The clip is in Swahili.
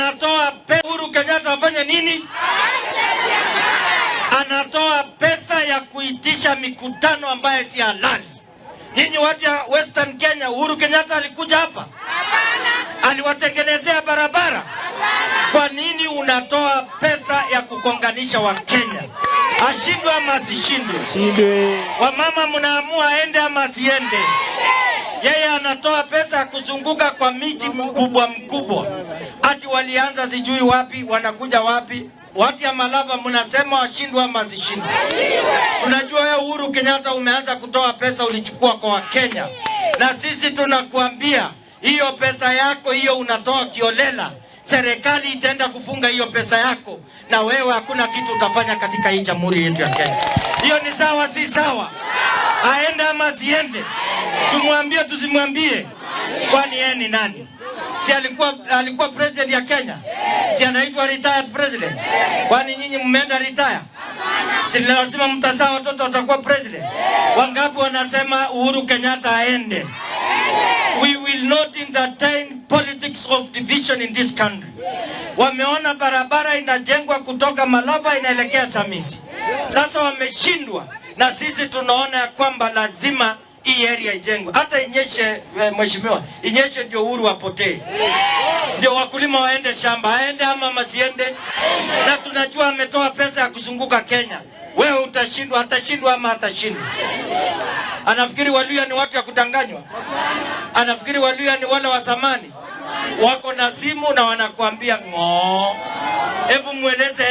Anatoa Uhuru Kenyatta afanye nini? Anatoa pesa ya kuitisha mikutano ambaye si halali. Nyinyi watu ya Western Kenya, Uhuru Kenyatta alikuja hapa? Aliwatengenezea barabara? Kwa nini unatoa pesa ya kugonganisha Wakenya? Ashindwe ama asishindwe? Shindwe. Wamama mnaamua aende ama asiende? Yeye anatoa pesa ya kuzunguka kwa miji mkubwa mkubwa, ati walianza sijui wapi, wanakuja wapi. Watu ya Malava mnasema washindwe ama asishindwe? Tunajua wewe Uhuru Kenyatta umeanza kutoa pesa ulichukua kwa Wakenya, na sisi tunakuambia hiyo pesa yako hiyo unatoa kiholela, serikali itaenda kufunga hiyo pesa yako, na wewe hakuna kitu utafanya katika hii jamhuri yetu ya Kenya. Hiyo ni sawa, si sawa? Aende ama asiende? Tumwambie tusimwambie? Kwani yeye ni nani? Si alikuwa president ya Kenya? Si anaitwa retired president? Kwani nyinyi mmeenda retire? Si lazima mtazaa watoto watakuwa president? Wangapi wanasema Uhuru Kenyatta aende? We will not entertain politics of division in this country. Wameona barabara inajengwa kutoka Malava inaelekea Chamis. Sasa wameshindwa, na sisi tunaona ya kwamba lazima hii area ijengwe, hata inyeshe, mheshimiwa, inyeshe ndio Uhuru apotee, ndio wakulima waende shamba, aende ama masiende? Na tunajua ametoa pesa ya kuzunguka Kenya. Wewe utashindwa, atashindwa ama atashindwa? Anafikiri Waluhya ni watu ya kudanganywa? Anafikiri Waluhya ni wale wa zamani wako na simu na wanakuambia ng'oo? Hebu mweleze.